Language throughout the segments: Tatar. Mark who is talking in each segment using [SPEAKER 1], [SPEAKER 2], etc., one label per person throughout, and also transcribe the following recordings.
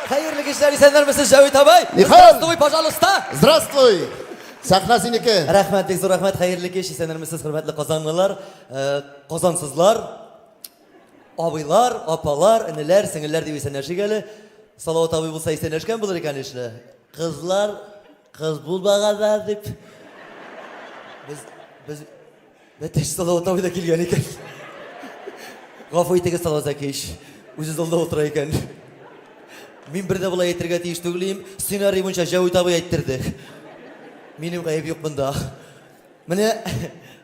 [SPEAKER 1] Хәерле кичләр, исәннәрмесез, Җәвит абый?
[SPEAKER 2] Нихәл?
[SPEAKER 1] Здравствуй, пожалуйста.
[SPEAKER 2] Здравствуй! Сәхнә синеке.
[SPEAKER 1] Рәхмәт, бик зур рәхмәт. Хәерле кич, исәннәрмесез, хөрмәтле казанлылар, э, казансызлар, абыйлар, апалар, энеләр, сеңелләр дип исәнләшик әле. Салават абый булса исәнләшкән булыр икән ишле. Кызлар, кыз булмаганнар дип. Без без Бәтәч Салават абый да килгән икән. Гафу итегез, Салават Зәкиевич. Үзе залда утыра икән. Мин бер дә болай әйтергә тиеш түгел идем. Сценарий буенча Җәвит абый әйттерде. Минем гаеп юк монда. Менә,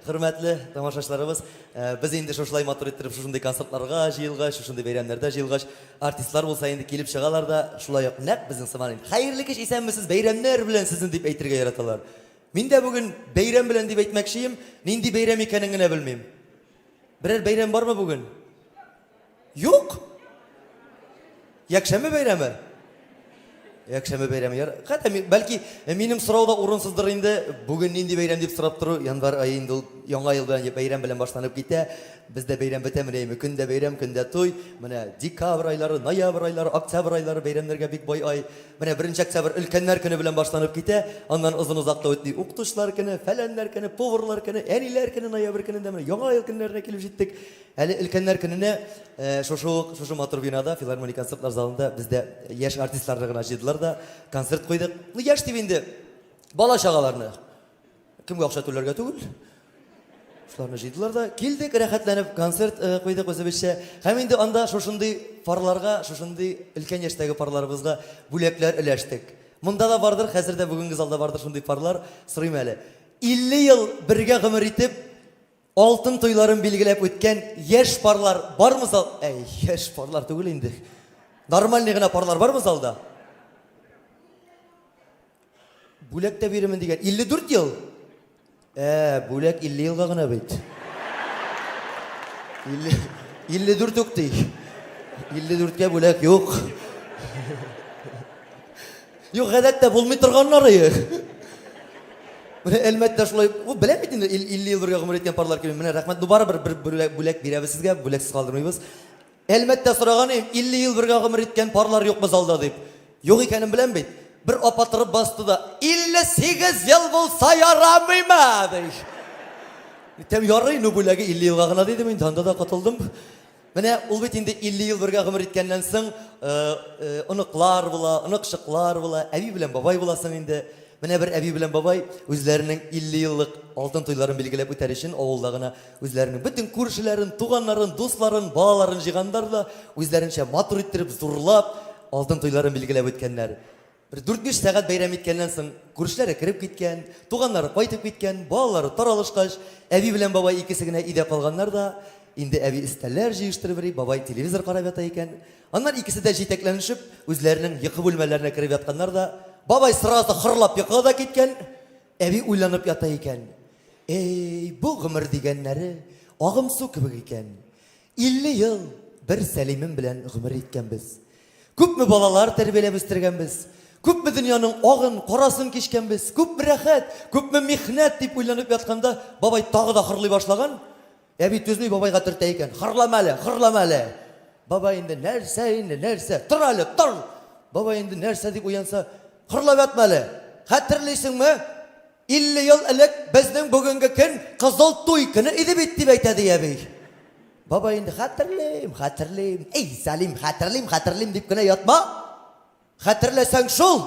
[SPEAKER 1] хөрмәтле тамашачыларыбыз, э, без инде шушылай матур иттереп шушындый концертларга җыелгач, шушындый бәйрәмнәрдә җыелгач, артистлар булса инде килеп чыгалар да, шулай ук нәкъ безнең сыман инде. Хәерле кич, исәнмесез, бәйрәмнәр белән сезне дип әйтергә яраталар. Мин дә бүген бәйрәм белән дип әйтмәкчеем, нинди бәйрәм икәнен генә белмим. Берәр бәйрәм бармы бүген? Юк. Якшәмбе бәйрәме? Якшәмбе бәйрәме. Яр... Хәтта бәлки э, минем сорау да урынсыздыр инде. Бүген нинди бәйрәм дип сорап тору, январь ае инде ул яңа ел белән бәйрәм белән башланып китә. Бездә бәйрәм бетә менә көн дә бәйрәм, көн дә туй. Менә декабрь айлары, ноябрь айлары, октябрь айлары бәйрәмнәргә бик бай ай. Менә беренче октябрь өлкәннәр көне белән башланып китә, аннан озын-озак та үтми укытучылар көне, фәләннәр көне, поварлар көне, әниләр көне ноябрь көнендә менә яңа ел көннәренә килеп җиттек. Әле өлкәннәр көненә э, шушы ук шушы матур бинада филармония концертлар залында бездә яшь артистларны гына җыйдылар да концерт куйдык. Ну яшь дип инде бала чагаларны. Кемгә акча түләргә түгел. Шуларны җыйдылар да, килдек, рәхәтләнеп концерт э, куйдык үзебезчә. Һәм инде анда шушындый парларга, шушындый өлкән яшьтәге парларыбызга бүләкләр өләштек. Монда да бардыр, хәзер дә бүгенге залда бардыр шундый парлар. Сорыйм әле. 50 ел бергә гомер итеп, алтын туйларын билгеләп үткән яшь парлар бармы зал? Әй, яшь парлар түгел инде. Нормальный гына парлар бармы залда? Бүләк тә бирермен дигән. 54 ел? Ә, бүләк 50 елга гына бит. 50, 54 үк ди. 54-кә бүләк юк. Юк, гадәттә булмый торганнары. Менә Әлмәттә шулай, ул беләм бит инде 50 ел бергә гомер иткән парлар килми. Менә рәхмәт, ну барыбер бер бүләк бирәбез сезгә, бүләксез калдырмыйбыз. Әлмәттә сораган идем, 50 ел бергә гомер иткән парлар юкмы залда дип. Юк икәнен беләм бит. Бер апа торып басты да, 58 ел булса ярамыймы? ди. Әйтәм, ярый, ну бүләге 50 елга гына дидем инде, анда да котылдым. Менә ул бит инде 50 ел бергә гомер иткәннән соң, э, э, оныклар була, оныкчыклар була, әби белән бабай буласың инде. Менә бер әби белән бабай үзләренең 50 еллык алтын туйларын билгеләп үтәр өчен авылда гына Үзләренең бөтен күршеләрен, туганнарын, дусларын, балаларын җыйганнар да, үзләренчә матур иттереп, зурлап, алтын туйларын билгеләп үткәннәр. Бер дүрт-биш сәгать бәйрәм иткәннән соң, күршеләре кереп киткән, туганнары кайтып киткән, балалары таралышкач, әби белән бабай икесе генә өйдә калганнар да, инде әби өстәлләр җыештырып йөри, бабай телевизор карап ята икән. Аннан икесе дә җитәкләнешеп, үзләренең йокы бүлмәләренә кереп ятканнар да, бабай сразу хырлап йокыга да киткән, әби уйланып ята икән. Эй, бу гомер дигәннәре агым су кебек икән. 50 ел бер Сәлимем белән гомер иткәнбез. Күпме балалар тәрбияләп үстергәнбез. Күпме дөньяның агын, карасын кичкәнбез. Күпме рәхәт, күпме михнәт дип уйланып ятканда, бабай тагы да хырлый башлаган. Әби түзми бабайга төртә икән. Хырлама әле, хырлама әле. Бабай инде нәрсә инде, нәрсә? Тор әле, тор! Бабай инде нәрсә дип уянса, хырлап ятма әле. Хәтерлисеңме? 50 ел элек безнең бүгенге көн кызыл туй көне иде бит, дип әйтә ди әби. Бабай инде хәтерлим, хәтерлим. Эй, Сәлим, хәтерлим, хәтерлим дип кенә ятма. Хәтерләсәң шул.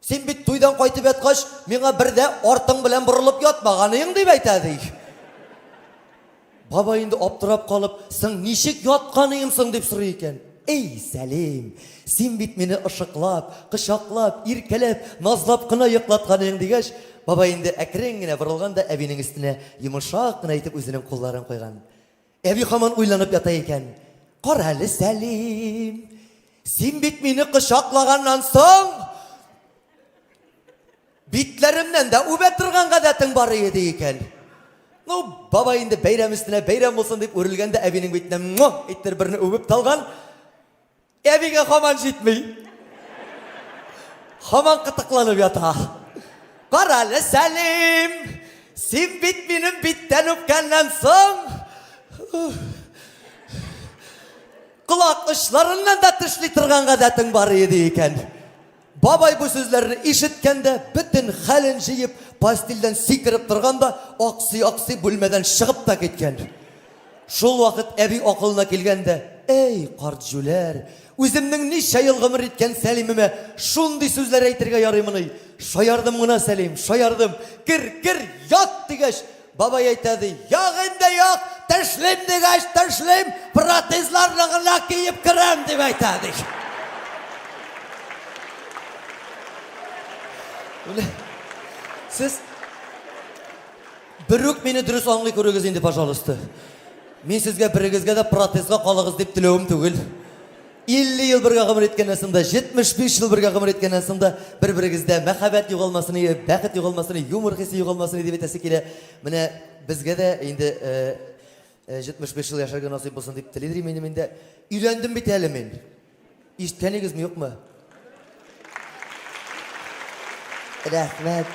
[SPEAKER 1] Син бит туйдан кайтып яткач, миңа бер дә артың белән борылып ятмаганыең дип әйтә ди. Бабай инде аптырап калып, соң ничек ятканыем соң дип сорый икән. Эй, Сәлим, син бит мине ышыклап, кочаклап, иркәләп, назлап кына йоклатканыең дигәч, бабай инде әкрен генә борылган да әбинең өстенә йомшак кына итеп үзенең кулларын куйган. Әби һаман уйланып ята икән. Кара әле, Сәлим, син бит мине кочаклаганнан соң Битләремнән дә үбә торган гадәтең бар иде, ди икән. Ну, бабай инде бәйрәм өстенә бәйрәм булсын дип үрелгән дә әбинең битенә муа иттереп берне үбеп талган. Әбигә һаман җитми. Һаман кытыкланып ята. Карале, Сәлим, син бит минем биттән үпкәннән соң. Колак очларыннан да тешли торган гадәтең бар иде икән. Бабай бу сүзләрне ишеткән дә, бөтен хәлен җыеп, постельдән сикереп торган да, аксый-аксый бүлмәдән чыгып та киткән. Шул вакыт әби акылына килгән дә, Әй, карт җүләр, үземнең ничә ел гомер иткән Сәлимемә шундый сүзләр әйтергә ярыймыни? Шаярдым гына, Сәлим, шаярдым. Кер, кер, ят, дигәч, бабай әйтә ди, як инде, як, тешлим дигәч, тешлим, протезларны гына киеп керәм, дип әйтә ди. Менә сез берүк мине дөрес аңлый күрегез инде, пожалуйста. Мин сезгә берегезгә дә протезга калыгыз дип теләвем түгел. 50 ел бергә гомер иткәннән соң да, 75 ел бергә гомер иткәннән соң да бер-берегездә мәхәббәт югалмасын, бәхет югалмасын, юмор хисе югалмасын дип әйтәсе килә. Менә безгә дә инде 75 ел яшәргә насыйп булсын дип телидер инде мин дә. Өйләндем бит әле мин. Ишеткәнегезме, юкмы? Рәхмәт.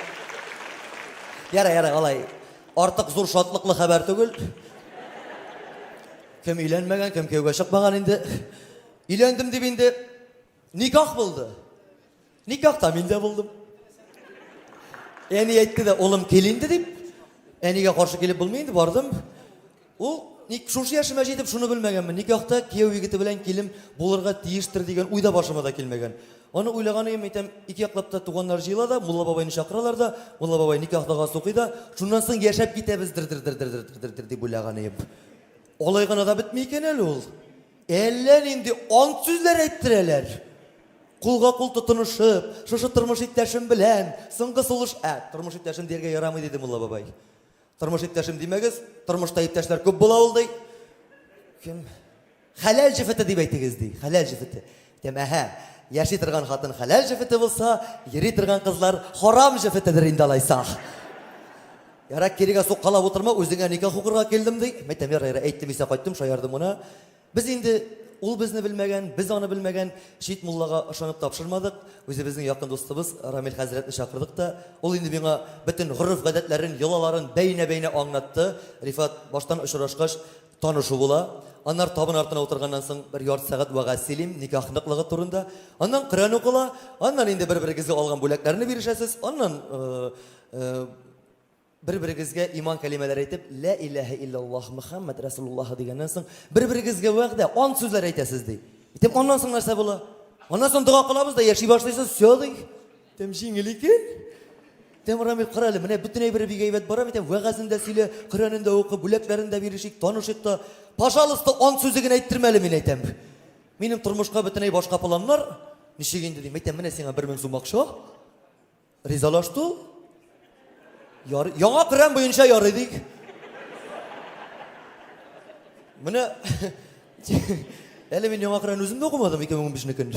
[SPEAKER 1] Ярай, ярай, алай. Артык зур шатлыклы хәбәр түгел. Кем өйләнмәгән, кем кияүгә чыкмаган инде. Өйләндем дип инде никах булды. Никахта мин дә булдым. Әни әйтте дә, улым кил инде дип. Әнигә каршы килеп булмый инде, бардым. Ул ник шушы яшемә җитеп шуны белмәгәнмен. Никахта кияү егете белән килен булырга тиештер дигән уй да башыма да килмәгән. Аны уйлаган идем, әйтәм, ике яклап та туганнар җыела да, мулла бабайны чакыралар да, мулла бабай никах догасы укый да, шуннан соң яшәп китәбез дер дер дер дер дер дер дер дип уйлаган идем. Алай гына да бетми икән әле ул. Әллә нинди ант сүзләр әйттерәләр. Кулга кул тотынышып, шушы тормыш иптәшем белән, соңгы сулыш, ә, тормыш иптәшем дияргә ярамый, диде мулла бабай. Тормыш иптәшем димәгез, тормышта иптәшләр күп була ул, ди. Кем? Хәләл җефете дип әйтегез, ди. Хәләл җефете. Әйтәм, әһә, яши торган хатын хәләл җефете булса, йөри торган кызлар харам җефетедер инде алайса. Ярак кирегә суккалап утырма, үзеңә никах укырга килдем, ди. Әйтәм, ярар, ярар, әйттем исә кайттым, шаярдым гына. Без инде ул безне белмәгән, без аны белмәгән чит муллага ышанып тапшырмадык. Үзебезнең якын дустыбыз Рамил хәзрәтне чакырдык та, ул инде миңа бөтен гореф-гадәтләрен, йолаларын бәйнә-бәйнә аңлатты. Рифат, баштан очрашкач, танышу була. Аннары табын артына утырганнан соң бер ярты сәгать вәгазь сөйлим, никах ныклыгы турында. Аннан Коръән укыла, аннан инде бер-берегезгә алган бүләкләрне бирешәсез, аннан бер-берегезгә иман кәлимәләре әйтеп, Лә иләһә илляллаһ Мөхәммәд Рәсулуллаһ дигәннән соң, бер-берегезгә вәгъдә, ант сүзләре әйтәсез, ди. Әйтәм, аннан соң нәрсә була? Аннан соң дога кылабыз да яши башлыйсыз, все, ди. Әйтәм, җиңел икән. Әйтәм, Рамил, кара әле, менә бөтен әйбере бик әйбәт бара, әйтәм, вәгазен дә сөйлә, Коръәнен дә укы, бүләкләрен дә бирешик, танышыйк та. Пожалуйста, ант сүзе генә әйттермә әле, мин әйтәм. Минем тормышка бөтенләй башка планнар. Ничек инде дим, әйтәм, менә сиңа 1000 сум акча. Ризалашты ул. Ярый, яңа Коръән буенча ярый дик. Менә әле мин яңа Коръән үзем дә укымадым 2015 көн.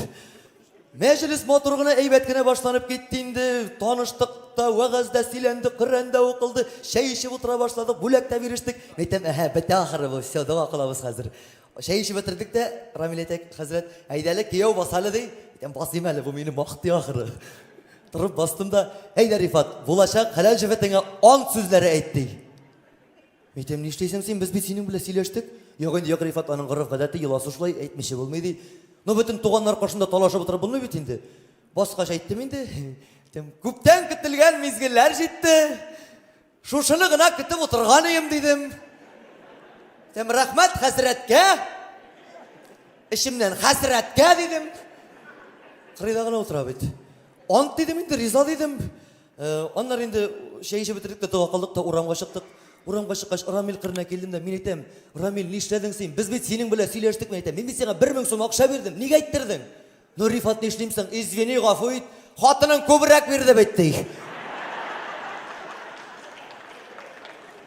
[SPEAKER 1] Мәҗлес матур гына, әйбәт кенә башланып китте инде. Таныштык та, вәгазь дә сөйләнде, Коръән дә укылды, чәй эчеп утыра башладык, бүләк тә бирештек. Әйтәм, әһә, бетә ахыры бу, все, дога кылабыз хәзер. Чәй эчеп бетердек тә, Рамил әйтә, хәзрәт, әйдә әле, кияү бас әле, ди. Әйтәм, басыйм әле, бу мине мактый ахыры. Торып бастым да, әйдә, Рифат, булачак хәләл җефетеңә ант сүзләре әйт, ди. Әйтәм, нишлисең син, без бит синең белән сөйләштек. Юк инде, юк, Рифат, аның гореф-гадәте, йоласы шулай, әйтмичә булмый, ди. Ну, бөтен туганнар каршында талашып утырып булмый бит инде. Баскач әйттем инде. Әйтәм, күптән көтелгән мизгелләр җитте. Шушыны гына көтеп утырган ием, дидем. Тем рәхмәт хәзрәткә. Эчемнән хәзрәткә дидем. Кырыйда гына утыра бит. Ант дидем инде, риза дидем. Э, аннары инде чәй эчеп бетердек тә дога кылдык та урамга чыктык. Урамга чыккач, Рамил кырына килдем дә, мин әйтәм, Рамил, нишләдең син? Без бит синең белән сөйләштек, мин әйтәм. Мин бит сиңа 1000 сум акча бирдем. Нигә әйттердең? Ну, Рифат, нишлим соң? Извини, гафу ит. Хатының күбрәк бирде бит, ди.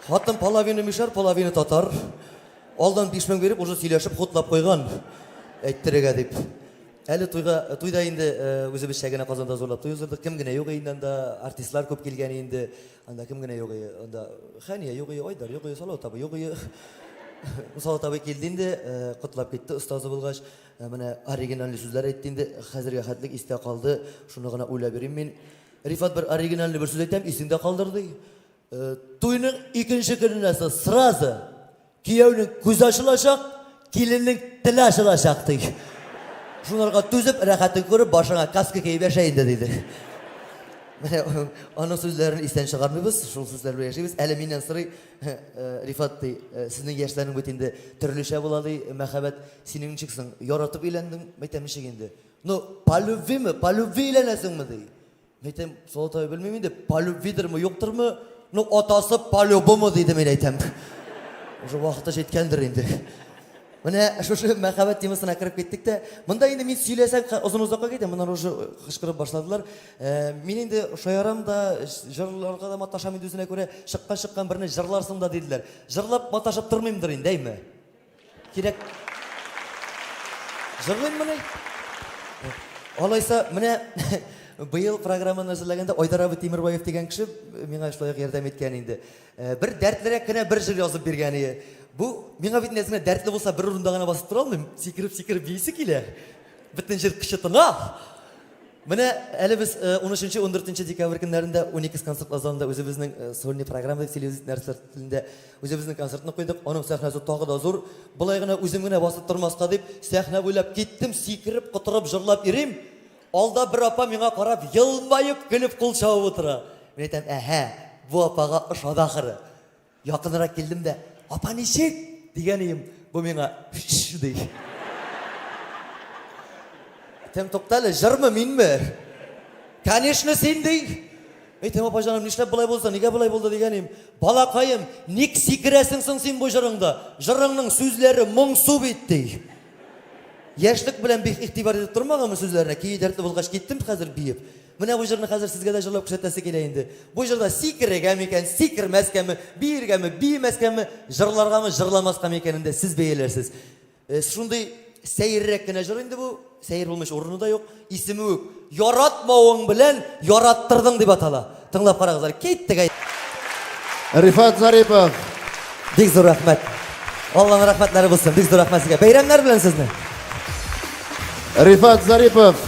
[SPEAKER 1] Хатын половина мишәр, половина татар. Алдан 5000 биреп, уже сөйләшеп, хутлап куйган. Әйттерергә дип. Әле туйга, туйда инде э, үзебезчә генә Казанда зурлап туй уздырдык. Кем генә юк инде анда, артистлар күп килгән инде. Анда кем генә юк анда Хәния юк, Айдар юк, Салават абый юк. Салават абый килде инде, э, котлап китте остазы булгач. Ә менә оригинальный сүзләр әйтте инде, хәзергә хәтлек истә калды, шуны гына уйлап йөрим мин. Рифат бер оригинальный бер сүз әйтәм, исеңдә калдыр ди. Э, туйның икенче көненә сразу кияүнең күзе ачылачак, киленнең теле ачылачак, ди. Шунарга түзеп, рәхәтен күреп, башыңа каска киеп яшә инде, диде. Менә аның сүзләрен истән чыгармыйбыз, шул сүзләр белән яшибез. Әле миннән сорый, Рифат, ди, сезнең яшьләрнең бит инде төрлечә була, ди, мәхәббәт. Синең ничек соң? Яратып өйләндең? Әйтәм, ничек инде? Ну, по любвиме, по любви өйләнәсеңме, ди. Әйтәм, Солот абый, белмим инде, по любвидерме, юктырмы? Ну, атасы по-любому, диде, мин әйтәм. Уже вакыты җиткәндер инде. Менә шушы мәхәббәт темасына кереп киттек тә, монда инде мин сөйләсәм, озын озакка китә, моннан уже кычкырып башладылар. Э, мин инде шаярам да, җырларга да маташам инде үзенә күрә, чыккан чыккан берне җырларсың да диделәр. Җырлап маташып тормыймдыр инде, әйме? Кирәк. Җырлыйммыни? Алайса, менә быел программаны әзерләгәндә Айдар абый Тимербаев дигән кеше миңа шулай ук ярдәм иткән инде. Э, бер дәртлерәк кенә бер җыр язып биргән иде. Бу миңа бит нәзенә дәртле булса бер урында гына басып тора алмыйм, сикереп-сикереп биисе килә. Бөтен җир кычытына. Менә әле без 13-14 декабрь көннәрендә Уникс концертлар залында үзебезнең сольный программа дип сөйлибез нәрсәләр телендә үзебезнең концертны куйдык. Аның сәхнәсе тагы да зур. Болай гына үзем генә басып тормаска дип, сәхнә буйлап киттем, сикереп, котырып җырлап йөрим. Алда бер апа миңа карап, елмаеп, көлеп кул чабып утыра. Мин әйтәм, әһә, бу апага ошады ахыры. Якынрак килдем дә, апа ничек? дигән идем, бу миңа, ш ди. Әйтәм, туктале, җырмы, минме? Конечно, син ди. Әйтәм, апа җаным, нишләп болай булса, нигә болай булды дигән идем. Балакаем, ник сикерәсең соң син бу җырыңда? Җырыңның сүзләре моңсу бит, ди. Яшьлек белән бик игътибар итеп тормаганмын сүзләренә, көе дәртле булгач киттем хәзер биеп. Менә бу җырны хәзер сезгә дә җырлап күрсәтәсе килә инде. Бу җырда сикерергә микән, сикермәскәме, биергәме, биемәскәме, җырларгамы, җырламаскамы икәнен дә сез бәяләрсез. Э, шундый сәеррәк кенә җыр инде бу. Сәер булмыйча урыны да юк. Исеме үк Яратмавың белән яраттырдың дип атала. Тыңлап карагыз әле. Киттек әй.
[SPEAKER 2] Рифат Зарипов.
[SPEAKER 1] Бик зур рәхмәт. Алланың рәхмәтләре булсын. Бик зур рәхмәт сезгә. Бәйрәмнәр белән сезне.
[SPEAKER 2] Рифат Зарипов.